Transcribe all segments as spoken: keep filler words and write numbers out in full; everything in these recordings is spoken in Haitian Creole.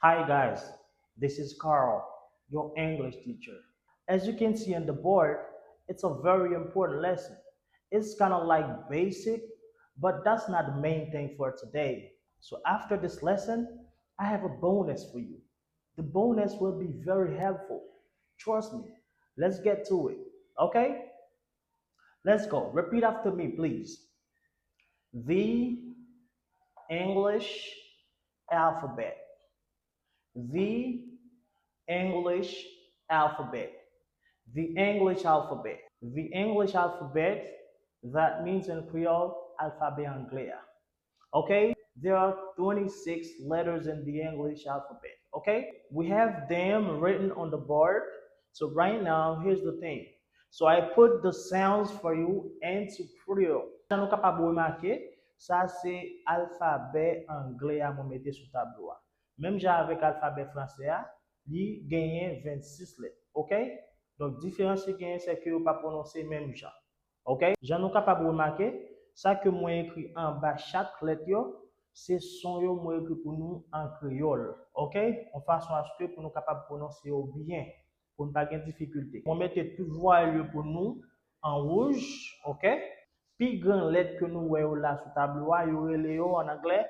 Hi guys, this is Carl, your English teacher. As you can see on the board, it's a very important lesson. It's kind of like basic, but that's not the main thing for today. So after this lesson, I have a bonus for you. The bonus will be very helpful. Trust me. Let's get to it. Okay? Let's go. Repeat after me, please. The English alphabet. The English alphabet. The English alphabet. The English alphabet, that means in Creole, alfabè anglè a. Okay? There are twenty-six letters in the English alphabet. Okay? We have them written on the board. So right now, here's the thing. So I put the sounds for you into Creole. Jan nou kapab remake, sa se alfabè anglè a mwen mete sou tablo a. Menm jan avèk alfabè fransè a, li genyen vennsis lèt. Okay? Donk, diferans ki genyen, se ke yo pa pwononse menm jan. Ok? Jan nou kapab remake, sa ke mwen ekri anba chak lèt yo, se son yo mwen ekri pou nou an kreyòl. Ok? Yon fason aske pou nou kapab pwononse yo byen, pou n pa gen difikilte. Mwen mete tout vwayèl yo pou nou an wouj, ok? Pi gran lèt ke nou wè yo la sou tablo a, yo rele yo an anglè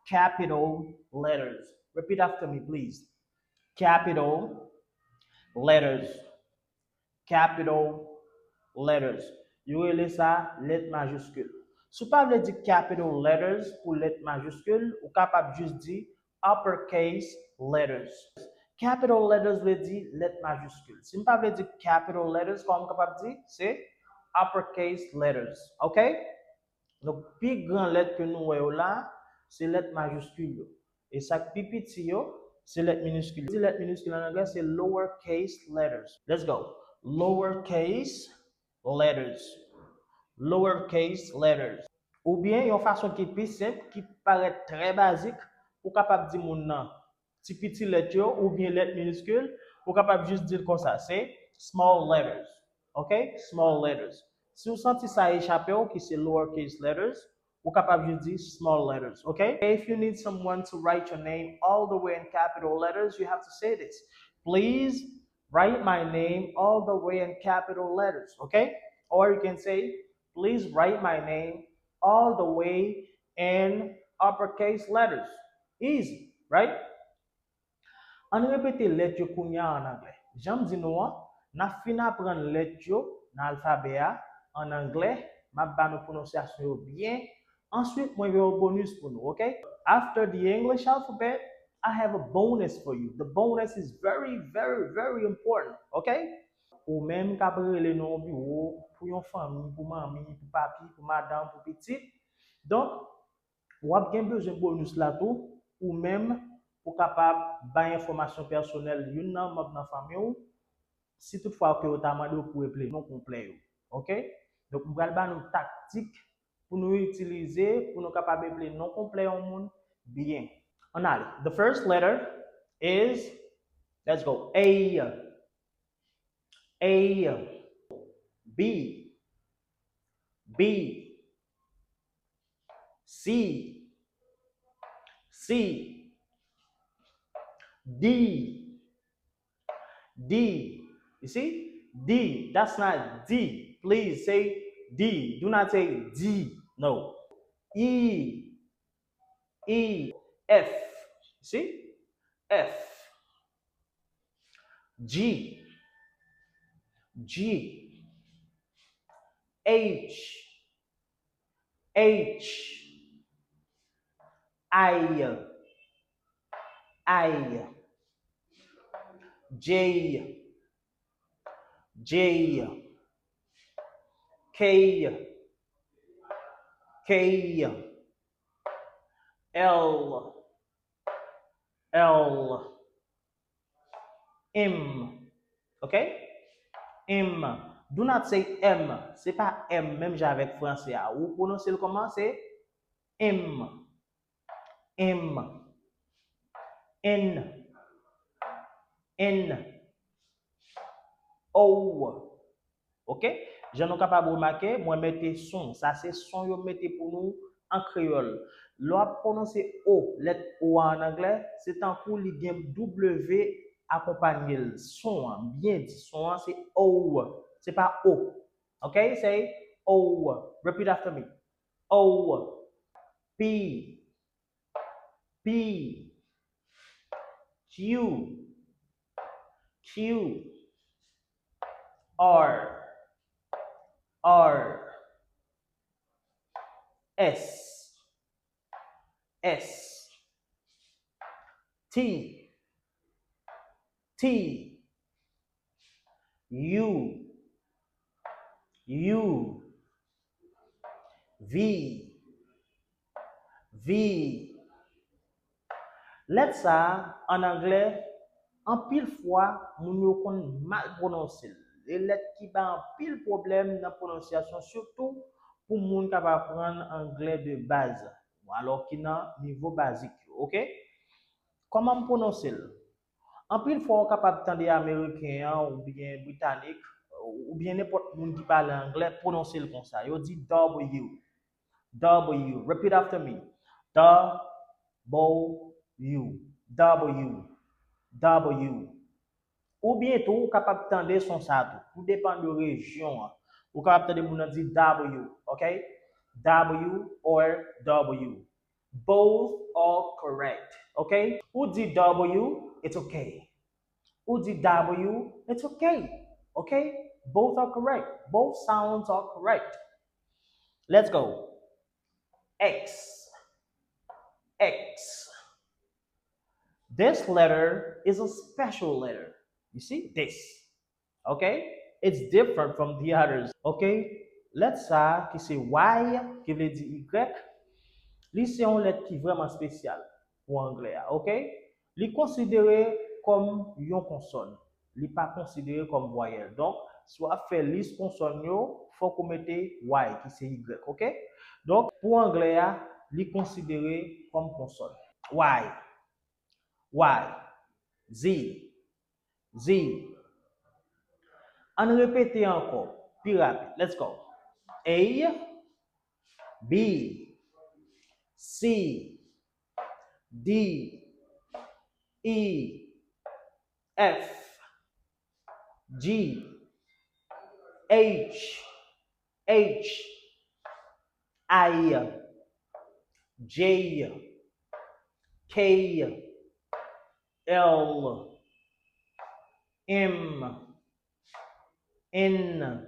capital letters. Repeat after me, please. Capital letters. Capital letters. Yo rele sa lèt majiskil. Si w pa vle di capital letters pou lèt majiskil, ou kapab jis di uppercase letters. Capital letters vle di lèt majiskil. Si m pa vle di capital letters, kòman m kapab di? Se uppercase letters. Ok? Donk, pi gran lèt ke nou wè yo la, se lèt majiskil yo. E sa k pi piti yo, se lèt miniskil. Di lèt miniskil an anglè, se lower case letters. Let's go. Lower case letters. Lower case letters. Oubyen yon fason ki pi senp, ki parèt trè bazik, ou kapab di moun nan ti piti lèt yo oubyen lèt miniskil, ou kapab jis di l konsa, se small letters. Ok? Small letters. Si w santi sa echape w, ki se lower case letters, ou kapab jis di small letters. Ok? If you need someone to write your name all the way in capital letters, you have to say this. Please write my name all the way in capital letters. Ok? Or you can say, please write my name all the way in uppercase letters. Easy, right? Ann repete lèt yo kounye a an anglè. Jan m di nou an, n ap fin aprann lèt yo nan alfabè a an anglè. M ap ba nou pwononsyasyon yo byen. Answit, mwen gen yon bonus pou nou, ok? After the English alphabet, I have a bonus for you. The bonus is very, very, very important, ok? Ou menm k ap rele nan yon biwo, pou yon fanmi, pou manmi, pou papi, pou madanm, pou pitit. Donk, w ap gen bezwen bonus la tou, ou menm, pou kapab bay enfòmasyon pèsonèl youn nan manm nan fanmi w, si toutfwa ke yo ta mande w pou eple non konplè yo. Ok? Donk, m pral ba nou taktik pou nou itilize, pou nou kapab eple non konplè yon moun byen. Ann ale. The first letter is, let's go, A. A, B, B, C, C, D, D. You see? D. That's not D. Please say D. Do not say D. No. E, E, F. See? F. G, G, H, H, I, I, J, J, K, K, L, L, M. Ok? M. Do not say M. Se pa M menm jan avèk fransè a. Ou pwononse l kòman? Se M. M. N. N. O. Ok? Jan nou kapab remake, mwen mete son. Sa se son yo mete pou nou an kreyòl. Lè w ap pwononse O, lèt O a ann anglè, se tankou li gen W akonpanye l. Son an, byen di, son an se O, se pa O. Ok? Say O. Repeat after me. O. P. P. Q. Q. R. R. S. S. T. T. U. U. V. V. Lèt sa a, ann anglè, anpil fwa, moun yo konn mal pwononse l. E lèt ki bay anpil pwoblèm nan pwononsyasyon, sitou pou moun k ap aprann anglè de baz, alò ki nan nivo bazik yo, ok? Kòman m pwononse l? Anpil fwa, w kapab tande Ameriken an oubyen Britanik, oubyen nenpòt moun ki pale anglè, pwononse l konsa. Yo di W. W. Repeat after me. W. W. W. Oubyen tou, ou kapab tande son sa tou. Tou depann de rejyon an. Ou kapab tande moun nan di W, ok? W or W. Both are correct, ok? Ou di W, it's ok. Ou di W, it's ok. Ok? Both are correct. Both sounds are correct. Let's go. X. X. This letter is a special letter. You see? This. Ok? It's different from the others. Ok? Lèt sa a, ki se Y, ki vle di Y, li se yon lèt ki vrèman espesyal pou anglè a. Ok? Li konsidere kòm yon konsòn. Li pa konsidere kòm vwayèl. Donk, si w ap fè lis konsòn yo, fòk ou mete Y, ki se Y. Ok? Donk, pou anglè a, li konsidere kòm konsòn. Y. Y. Z. Z. Ann repete ankò, pi rapid. Let's go. A, B, C, D, E, F, G, H, H, I, J, K, L, M, N,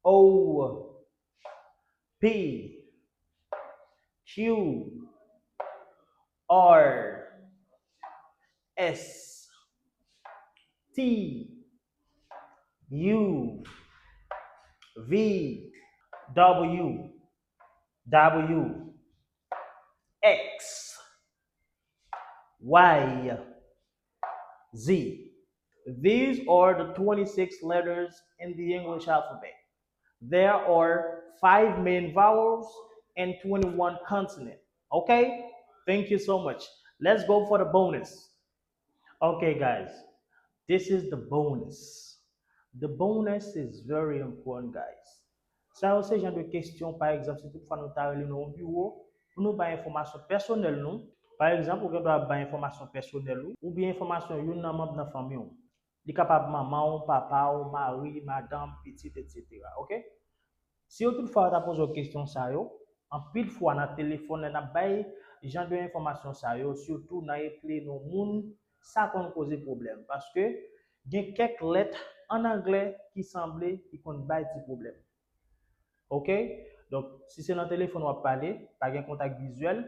O, P, Q, R, S, T, U, V, W, W, X, Y, Z. These are the twenty-six letters in the English alphabet. There are five main vowels and twenty-one consonants. Okay? Thank you so much. Let's go for the bonus. Okay, guys. This is the bonus. The bonus is very important, guys. Sa yo se jan de kesyon, pa egzanp, si toutfwa nou ta rele nan yon biwo, pou nou bay enfòmasyon pèsonèl nou. Pa egzanp, ou gen dwa bay enfòmasyon pèsonèl ou, oubyen enfòmasyon youn nan manm nan fanmi w. Li kapab manman w, papa w, mari, madanm, pitit, etsetera. Ok? Si yo toutfwa yo ta poze w kesyon sa yo, anpil fwa nan telefòn, lè n ap bay jan de enfòmasyon sa yo, sitou nan eple non moun, sa konn koze pwoblèm. Paske gen kèk lèt an anglè ki sanble ki konn bay ti pwoblèm. Ok? Donk, si se nan telefòn w ap pale, pa gen kontak vizyèl,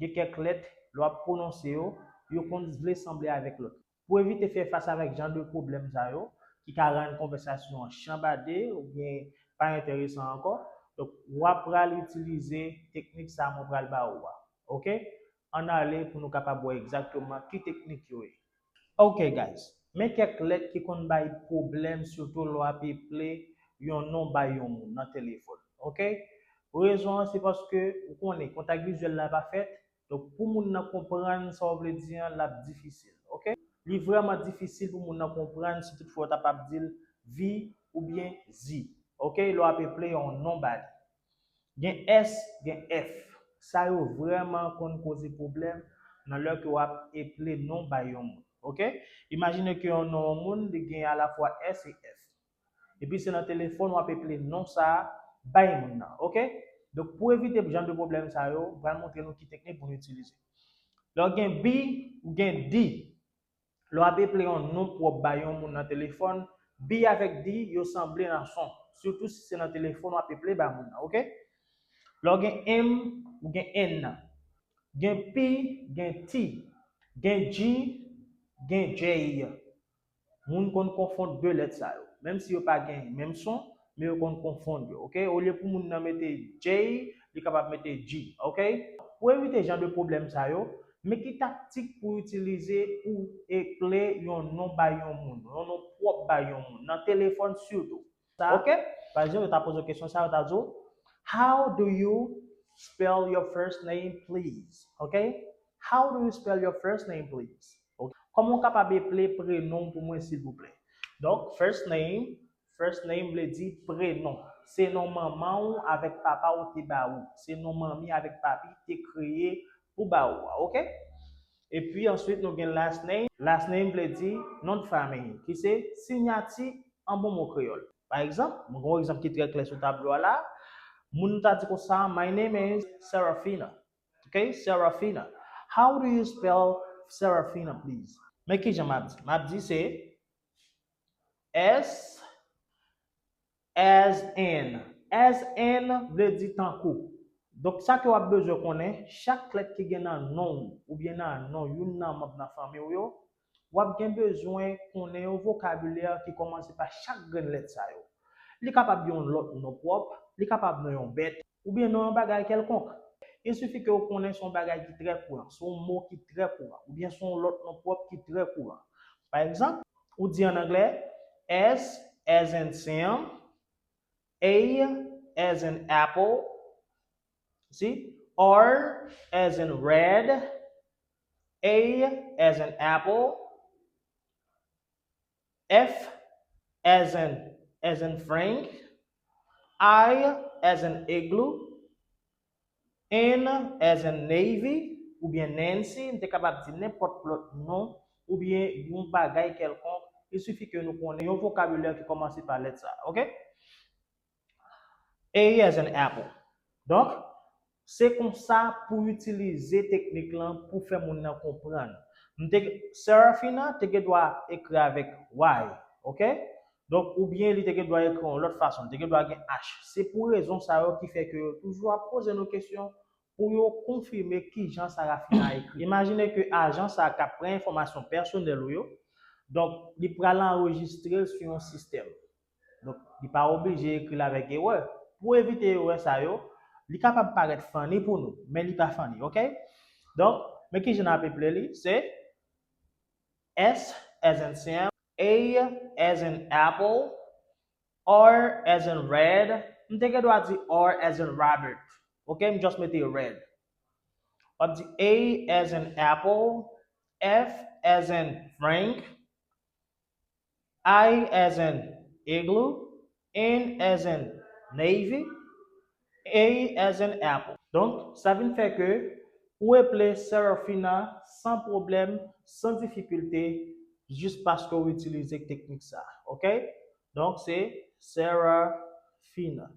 gen kèk lèt, lè w ap pwononse yo, yo konn vle sanble avèk lòt. Pou evite fè fas avèk jan de pwoblèm sa yo, ki ka rann konvèsasyon an chanbade oubyen pa enteresan ankò, donk, w ap pral itilize teknik sa mwen pral ba ou a. Ok? Ann ale pou nou kapab wè egzakteman ki teknik yo ye. Ok, guys. Men kèk lèt ki konn bay pwoblèm, sitou lè w ap eple yon non bay yon moun nan telefòn. Ok? Rezon an, se paske ou konnen kontak vizyèl la pa fèt, donk, pou moun nan konprann sa w vle di an, l ap difisil. Ok? Li vrèman difisil pou moun nan konprann si toutfwa w ta p ap di l vi oubyen zi. Ok? Lè w ap eple yon non ba li. Gen S, gen F. Sa yo vrèman konn koze pwoblèm nan lè ke w ap eple non bay yon moun. Oke? Imajine ke yon non yon moun, li gen alafwa S e F. Epi se nan telefòn w ap eple non sa a bay moun nan. Oke? Donk, pou evite jan de pwoblèm sa yo, m pral montre nou ki teknik pou nou itilize. Lè w gen B, ou gen D. Lè w ap eple yon non pwòp bay yon moun nan telefòn, B avèk D, yo sanble nan son. Sitou si se nan telefòn w ap eple bay moun nan, oke? Lè w gen M, ou gen N. Gen P, gen T. Gen G, gen J. Moun konn konfonn de lèt sa yo. Menm si yo pa gen menm son, men yo konn konfonn yo, oke? Olye pou moun nan mete J, li kapab mete G, oke? Pou evite jan de pwoblèm sa yo, men ki taktik pou itilize pou eple yon non bay yon moun, yon non pwòp bay yon moun, nan telefòn sitou. Sa, oke? Pa egzanp, yo ta poze w kesyon sa, yo ta di w, "How do you spell your first name, please?" Oke? "How do you spell your first name, please?" Oke? Kòman w kapab eple prenon w pou mwen, silvouplè? Donk, first name, first name vle di prenon. Se non manman w avèk papa w te ba ou. Se non manmi avèk papi te kreye pou ba ou a, oke? Epi answit, nou gen last name. Last name vle di non de fanmi, ki se siyati an bon mo kreyòl. Pa egzanp, mwen gen yon egzanp ki trè klè sou tablo a la. Moun ta di konsa, "My name is Serafina." Ok, Serafina. How do you spell Serafina, please? Men kijan m ap di? M ap di se S as in. As in vle di tankou. Donk, sa ke w ap bezwen konnen, chak lèt ki gen nan non w, oubyen nan non youn nan manm nan fanmi w yo, w ap gen bezwen konnen yon vokabilè ki kòmanse pa chak grenn lèt sa yo. Li kapab yon lòt non pwòp, li kapab non yon bèt, oubyen non yon bagay kèlkonk. Il sifi ke w konnen se yon bagay ki trè kouran, se yon mo ki trè kouran, oubyen se yon lòt non pwòp ki trè kouran. Pa egzanp, ou di an anglè, S as in Sam, A as in apple, see? R as in red, A as in apple, F as in, as in Frank, I as in igloo, N as in Navy, oubyen Nancy, m te kapab di nenpòt lòt non, oubyen yon bagay kèlkonk, il sifi ke nou konnen yon vokabilè ki kòmanse pa lèt sa, ok? A as in apple. Donk, se konsa pou itilize teknik lan pou fè moun nan konprann. M te, Serafina te gen dwa ekri avèk Y, ok? Donk, oubyen li te gen dwa ekri yon lòt fason, li te gen dwa gen H. Se pou rezon sa yo ki fè ke yo toujou ap poze nou kesyon pou yo konfime kijan Sarafina ekri. Imajine ke ajan sa a k ap pran enfòmasyon pèsonèl ou yo, donk, li pral anrejistre l sou yon sistèm. Donk, li pa oblije ekri l avèk erè. Pou evite erè sa yo, li kapab parèt funny pou nou, men li pa funny, ok? Donk, men kijan n ap eple li, se S as in Sam, A as in apple, R as in red. M te gen dwa di R as in Robert. Ok, m just mete red. W ap di A as in apple, F as in Frank, I as in igloo, N as in navy, A as in apple. Donk, sa vin fè ke ou eple Serafina san pwoblèm, san difikilte, jis paske w itilize teknik sa. Ok? Donk, se Serafina.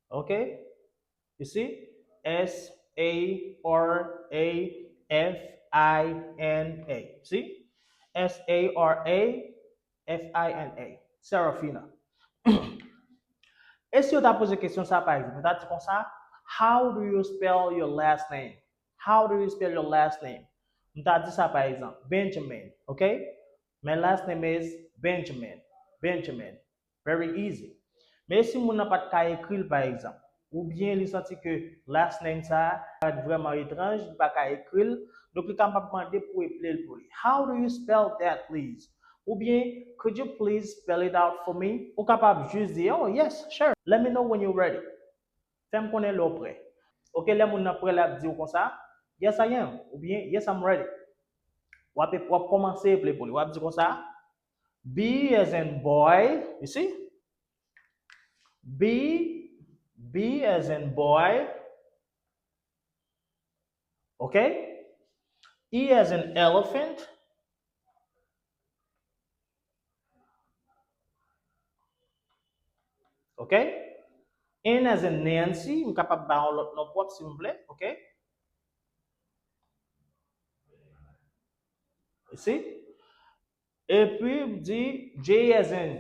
Ok? You see? S A R A F I N A. See? S A R A F I N A. Serafina. E si yo ta poze kesyon sa, pa egzanp, yo ta di konsa, "How do you spell your last name? How do you spell your last name?" M ta di sa, pa egzanp, Benjamin, ok? My last name is Benjamin. Benjamin. Very easy. Men si moun nan pa t ka ekri l, pa egzanp, oubyen li santi ke last name sa a parèt vrèman etranj, li pa ka ekri l, donk li kapab mande pou eple l pou li. "How do you spell that, please?" Oubyen, "Could you please spell it out for me?" Ou kapab jis di, "Oh, yes, sure. Let me know when you're ready." Fè m konnen lè w prè. Ok, lè moun nan prè, l ap di w konsa, "Yes, I am," oubyen, "Yes, I'm ready." W ap, w ap kòmanse eple pou li. W ap di konsa, B as in boy, you see? B, B as in boy. Okay? E as in elephant. Okay? N as in Nancy. M kapab ba yon lòt non pwòp, si m vle. Okay? You see? Epi, m di J as in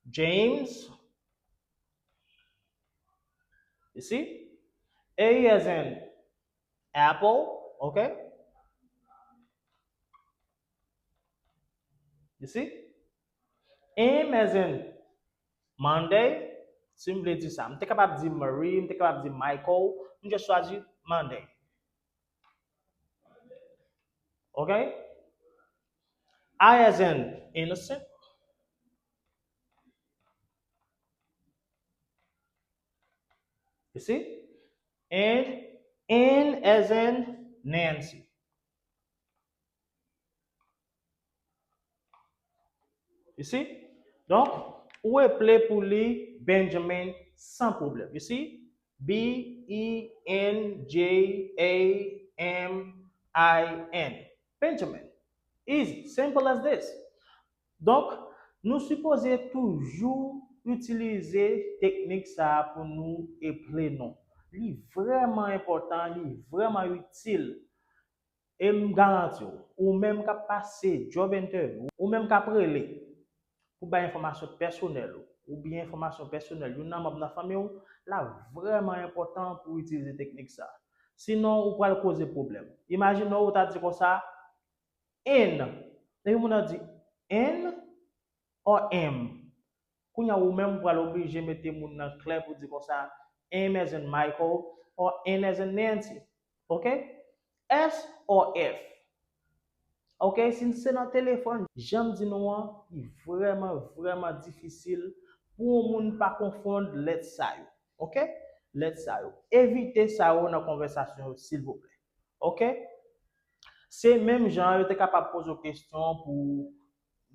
James. You see? A as in apple. Okay? You see? M as in Monday. Si m vle di sa, m te kapab di Marie, m te kapab di Michael. M just chwazi Monday. Okay? I as in innocent. You see? And N as in Nancy. You see? Donk, ou eple pou li Benjamin san pwoblèm. You see? B E N J A M I N. Benjamin. Easy. Simple as this. Donk, nou sipoze toujou itilize teknik sa a pou nou eple non. Li vrèman enpòtan, li vrèman itil. E m garanti w, ou menm k ap pase job interview, ou menm k ap rele pou bay enfòmasyon pèsonèl ou, oubyen enfòmasyon pèsonèl youn nan manm nan fanmi w, l ap vrèman enpòtan pou w itilize teknik sa. Sinon, ou pral koze pwoblèm. Imajine w, ou ta di konsa, N. Epi moun nan di, N? Or M. Kounye a, ou menm, ou pral oblije mete moun nan klè pou di konsa, M as in Michael or N as in Nancy. Ok? S or F. Ok? Si se nan telefòn, jan m di nou an, li vrèman, vrèman difisil pou yon moun pa konfonn lèt sa yo. Ok? Lèt sa yo. Evite sa yo nan konvèsasyon yo, silvouplè. Ok? Se menm jan yo te kapab poze w kesyon pou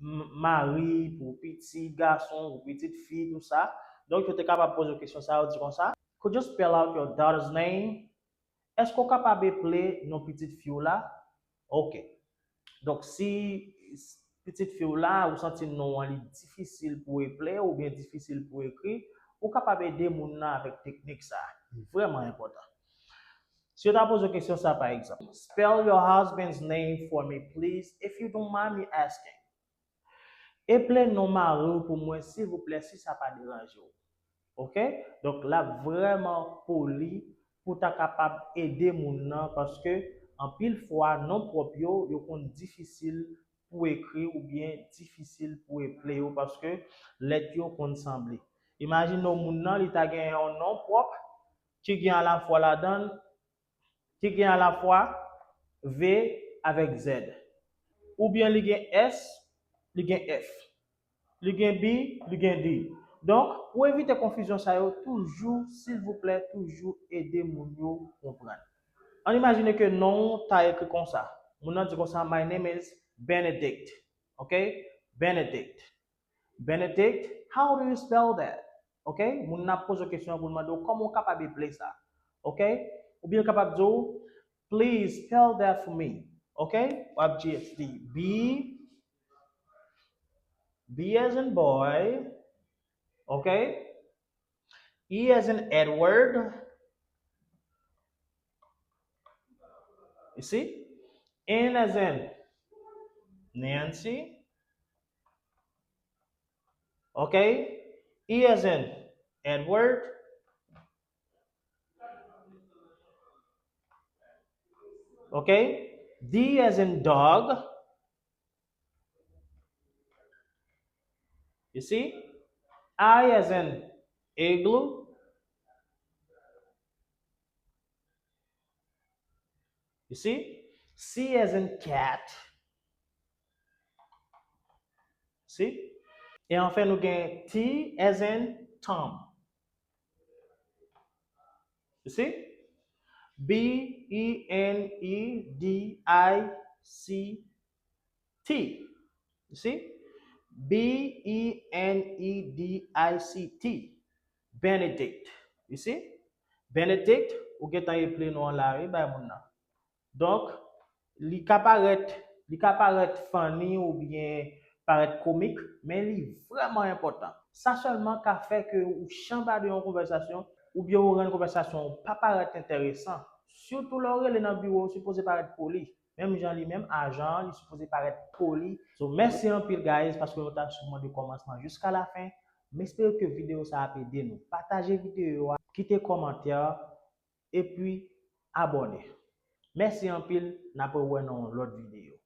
m-, mari, pou pitit gason, pou pitit fi, tou sa. Donk, yo te kapab poze w kesyon sa, yo di konsa, Could you spell out your daughter's name? Èske w kapab eple non pitit fi w la? Ok. Donk, si s-, pitit fi w la, ou santi non an li difisil pou eple oubyen difisil pou ekri, ou kapab ede moun nan avèk teknik sa. Li vrèman enpòtan. Si yo ta poze w kesyon sa, pa egzanp, Spell your husband's name for me, please, if you don't mind me asking. Eple non mari w pou mwen, silvouplè, si sa pa deranje w. Ok? Donk, l ap vrèman poli pou ta kapab ede moun nan, paske anpil fwa, non pwòp yo, yo konn difisil pou ekri oubyen difisil pou eple yo, paske lèt yo konn sanble. Imajine w, moun nan, li ta gen yon non pwòp ki gen alafwa ladan l, ki gen alafwa V avèk Z. Oubyen li gen S, li gen F. Li gen B, li gen D. Donk, pou evite konfizyon sa yo, toujou, silvouplè, toujou ede moun yo konprann. Ann imajine ke non w ta ekri konsa. Moun nan di konsa, My name is Benedict. Ok? Benedict. Benedict, how do you spell that? Ok? Moun nan ap poze w kesyon an pou l mande w kòman w kapab eple sa. Ok? Oubyen l kapab di w, Please spell that for me. Ok? W ap di B, B as in boy. Ok? E as in Edward. You see? N as in Nancy. Ok? E as in Edward. Ok? D as in dog. You see? I as in igloo. You see? C as in cat. See? E anfen, nou gen T as in Tom. You see? B E N E D I C T. You see? B E N E D I C T. You see? Benedict, ou gentan eple non an la, wi, bay moun nan. Donk, li ka parèt, li ka parèt funny oubyen parèt komik, men li vrèman enpòtan. Sa sèlman ka fè ke ou chanba de yon konvèsasyon, oubyen ou rann konvèsasyon pa parèt enteresan. Sitou lè w rele nan biwo, ou sipoze parèt poli. Menm jan li menm, ajan an, li sipoze parèt poli. So, mèsi anpil, guys, paske nou ta swiv mwen de kòmansman jiska lafen. M espere ke videyo sa ap ede nou. Pataje videyo a, kite kòmantè, epi abòne. Mèsi anpil, n ap rewè nan yon lòt videyo.